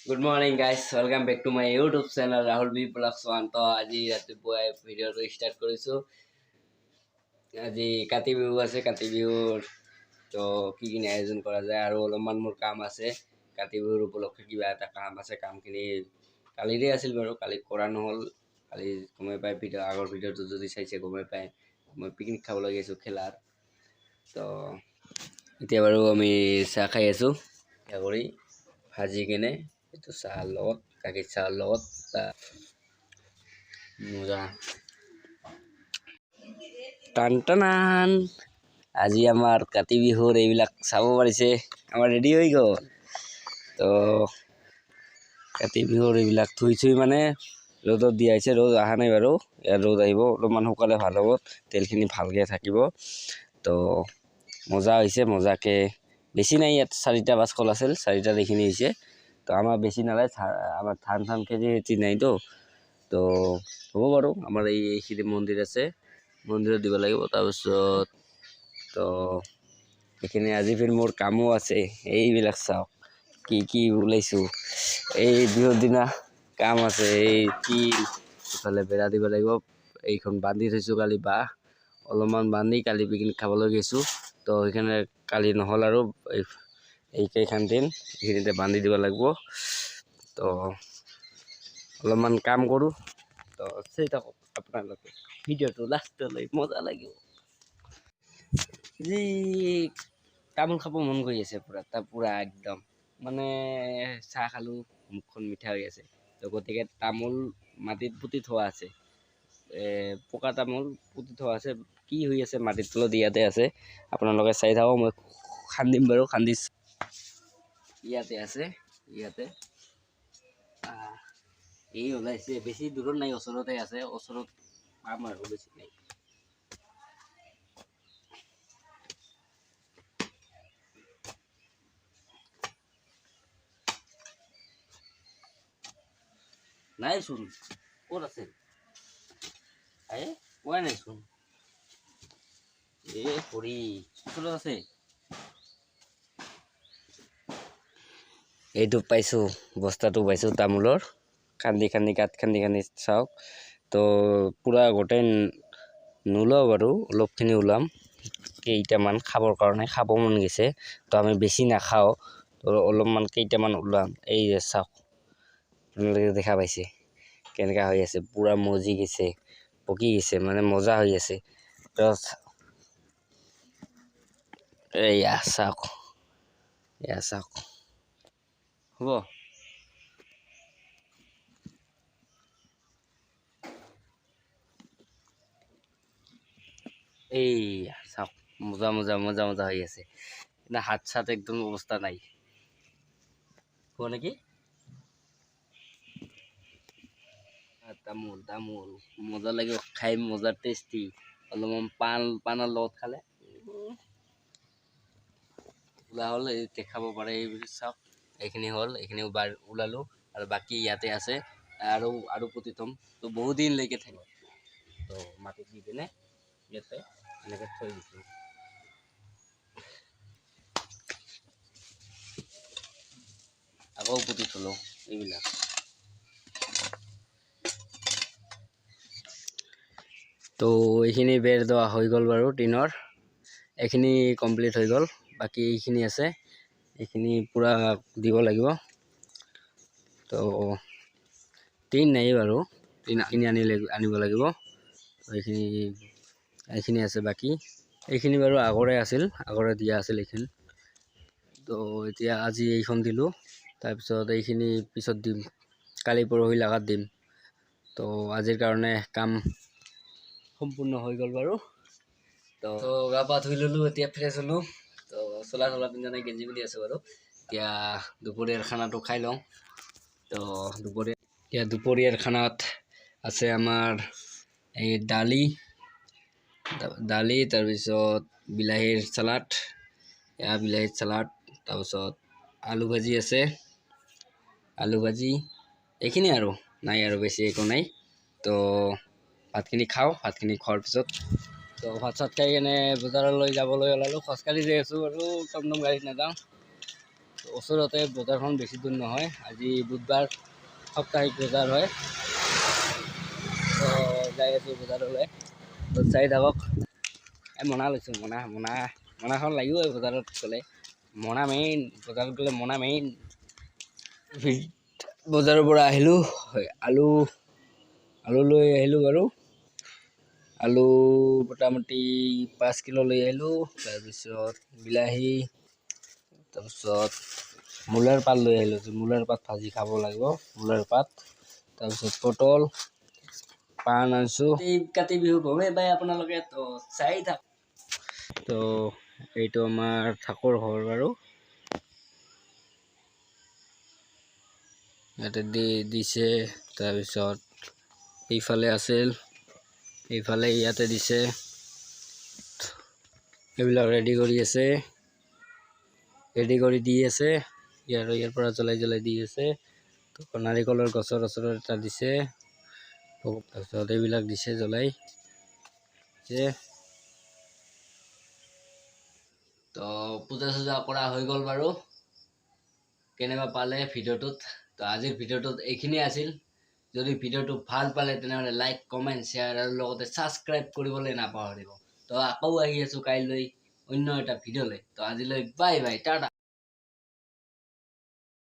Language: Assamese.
Good morning guys, welcome back to my YouTube channel Rahul B vlogs one. তো আজি ৰাতিপুৱাই ভিডিঅ'টো ষ্টাৰ্ট কৰিছোঁ। আজি কাতি বিহু আছে, কাতি বিহুৰ তো কি কি আয়োজন কৰা যায় আৰু অলপমান মোৰ কাম আছে। কাতি বিহুৰ উপলক্ষে কিবা এটা কাম আছে, কামখিনি কালিৰে আছিল বাৰু, কালি কৰা নহ'ল। কালি গমেই পাই, ভিডিঅ' আগৰ ভিডিঅ'টো যদি চাইছে গমেই পায়, মই পিকনিক খাবলৈ গৈছোঁ খেলাৰ। তো এতিয়া বাৰু আমি চাহ খাই আছোঁ, কৰি ভাজি কেনে এইটো চাহৰ লগত, গাখীৰ চাহৰ লগত মজা। টান টানান আজি আমাৰ কাতি বিহুৰ এইবিলাক চাব পাৰিছে, আমাৰ ৰেডি হৈ গ'ল। তো কাতি বিহুৰ এইবিলাক থুই থুই মানে ৰ'দত দিয়া হৈছে, ৰ'দ অহা নাই বাৰু, ইয়াত ৰ'দ আহিব অলপমান শুকালে ভাল হ'ব, তেলখিনি ভালকৈ থাকিব। তো মজা হৈছে, মজাকৈ বেছি নাই, ইয়াত চাৰিটা বাছকল আছিল, চাৰিটাত এইখিনি হৈছে। তো আমাৰ বেছি নালাগে, আমাৰ ধান চান খেতি খেতি নাইতো, তো হ'ব বাৰু। আমাৰ এইখিনি মন্দিৰ আছে, মন্দিৰত দিব লাগিব। তাৰপিছত তো এইখিনি আজি ফিৰ মোৰ কামো আছে। এইবিলাক চাওক কি কি ওলাইছোঁ, এই বিহুৰ দিনা কাম আছে। এই তিল ইফালে বেৰা দিব লাগিব, এইখন বান্ধি থৈছোঁ কালি বাঁহ অলপমান বান্ধি কালি পিকনিক খাবলৈ গৈছোঁ। তো সেইকাৰণে কালি নহ'ল আৰু এই কেইখন দিন এইখিনিতে বান্ধি দিব লাগিব। তো অলপমান কাম কৰোঁ, তো চাই থাকক আপোনালোকে ভিডিঅ'টো লাষ্টলৈ, মজা লাগিব। যি তামোল খাব মন গৈ আছে পূৰা, তাৰ পূৰা একদম মানে চাহ খালোঁ, মুখখন মিঠা হৈ আছে। তো গতিকে তামোল মাটিত পুতি থোৱা আছে, পকা তামোল পুতি থোৱা আছে, কি হৈ আছে মাটিৰ তলত ইয়াতে আছে, আপোনালোকে চাই থাকক। মই খান্দিম বাৰু, খান্দি ইয়াতে আছে, ইয়াতে এই ওলাইছে, বেছি দূৰত নাই, ওচৰতে আছে, ওচৰত পাম আৰু বেছি নাই। নাইচোন, ক'ত আছে? এই পোৱা নাইচোন। এই হৰি, ওচৰত আছে। এইটো পাইছোঁ, বস্তাটো পাইছোঁ তামোলৰ, খান্দি খান্দি গাঁত খান্দি খান্দি চাওক। তো পূৰা গোটেই নোলাওঁ বাৰু, অলপখিনি ওলাম, কেইটামান খাবৰ কাৰণে, খাব মন গৈছে। তো আমি বেছি নাখাওঁ, তো অলপমান কেইটামান ওলাম। এই যে চাওক, আপোনালোকে দেখা পাইছে কেনেকুৱা হৈ আছে, পূৰা মজি গৈছে, পকি গৈছে, মানে মজা হৈ আছে। তো এইয়া চাওক, এয়া চাওক, হ'ব। এইয়া চাওক, মজা মজা মজা মজা হৈ আছে, কিন্তু হাত চাত একদম অৱস্থা নাই। হ'ব নেকি? তামোল তামোল মজা লাগিব খাই, মজা টেষ্টি। অলপমান পানৰ লগত খালে ওলা হ'ল, এই দেখাব পাৰে। এই চাওক, এইখিনি হ'ল, এইখিনি ওলালোঁ আৰু বাকী ইয়াতে আছে আৰু, আৰু পুতি থ'ম। তো বহুত দিনলৈকে থাকিব। তো মাটিত দি কিনে ইয়াতে এনেকৈ থৈ দিছোঁ। আকৌ পুতি থ'লোঁ এইবিলাক। তো এইখিনি বেৰ দোৱা হৈ গ'ল বাৰু, টিনৰ এইখিনি কমপ্লিট হৈ গ'ল, বাকী এইখিনি আছে, এইখিনি পূৰা দিব লাগিব। তো টিন নাই বাৰু, টিন কিনি আনিব লাগিব। এইখিনি এইখিনি আছে, বাকী এইখিনি বাৰু আগৰে আছিল, আগৰে দিয়া আছিল এইখিনি। তো এতিয়া আজি এইখন দিলোঁ, তাৰপিছত এইখিনি পিছত দিম, কালি পৰহি লগাত দিম। তো আজিৰ কাৰণে কাম সম্পূৰ্ণ হৈ গ'ল বাৰু। তো গা পা ধুই ল'লোঁ, এতিয়া ফ্ৰেছ হ'লোঁ। তো চোলা চোলা পিন্ধা নাই, গেঞ্জি পিন্ধি আছোঁ বাৰু। এতিয়া দুপৰীয়াৰ খানাটো খাই লওঁ। তো দুপৰীয়া, এতিয়া দুপৰীয়াৰ খানাত আছে আমাৰ এই দালি, দালি, তাৰপিছত বিলাহীৰ চালাড, এয়া বিলাহীৰ চালাড, তাৰপিছত আলু ভাজি আছে, আলু ভাজি, এইখিনি আৰু নাই আৰু বেছি একো নাই। তো ভাতখিনি খাওঁ, ভাতখিনি খোৱাৰ পিছত তো ভাত চাত খাই কেনে বজাৰলৈ যাবলৈ ওলালোঁ। খোজকাঢ়ি যাই আছোঁ আৰু, টমটম গাড়ীত নাযাওঁ। তো ওচৰতে বজাৰখন, বেছি দূৰ নহয়। আজি বুধবাৰ, সাপ্তাহিক বজাৰ হয়। তো যাই আছোঁ বজাৰলৈ, তো চাই থাকক। এই মোনা লৈছোঁ, মোনা মোনা মোনাখন লাগিবই বজাৰত গ'লে। মোনা মেইন, বজাৰত গ'লে মোনা মেইন। বজাৰৰ পৰা আহিলোঁ, আলু আলু লৈ আহিলোঁ বাৰু। আলু মোটামুটি 5 কিলো লৈ আহিলোঁ। তাৰপিছত বিলাহী, তাৰপিছত মূলাৰ পাত লৈ আহিলোঁ। মূলাৰ পাত ভাজি খাব লাগিব, মূলাৰ পাত। তাৰপিছত পটল, পাণ আনিছোঁ। এই কাতি বিহু গমেই পায় আপোনালোকে, তো চাই থাক। তো এইটো আমাৰ ঠাকুৰ ঘৰ বাৰু। ইয়াতে দি দিছে। তাৰপিছত এইফালে আছিল, এইফালে ইয়াতে দিছে। এইবিলাক ৰেডি কৰি আছে, ৰেডি কৰি দি আছে। ইয়াৰ ইয়াৰ পৰা জ্বলাই জ্বলাই দি আছে। তো নাৰিকলৰ গছৰ ওচৰত এটা দিছে। তাৰপিছত এইবিলাক দিছে জ্বলাই যে। তো পূজা চূজা কৰা হৈ গ'ল বাৰু। কেনেকুৱা পালে ভিডিঅ'টোত? তো আজিৰ ভিডিঅ'টোত এইখিনিয়ে আছিল। যদি ভিডিঅ'টো ভাল পালে, তেনেহ'লে লাইক, কমেণ্ট, শ্বেয়াৰ আৰু লগতে ছাবস্ক্ৰাইব কৰিবলৈ নাপাহৰিব। তো আকৌ আহি আছোঁ কাইলৈ অন্য এটা ভিডিঅ' লৈ। তো আজিলৈ বাই বাই, টাটা।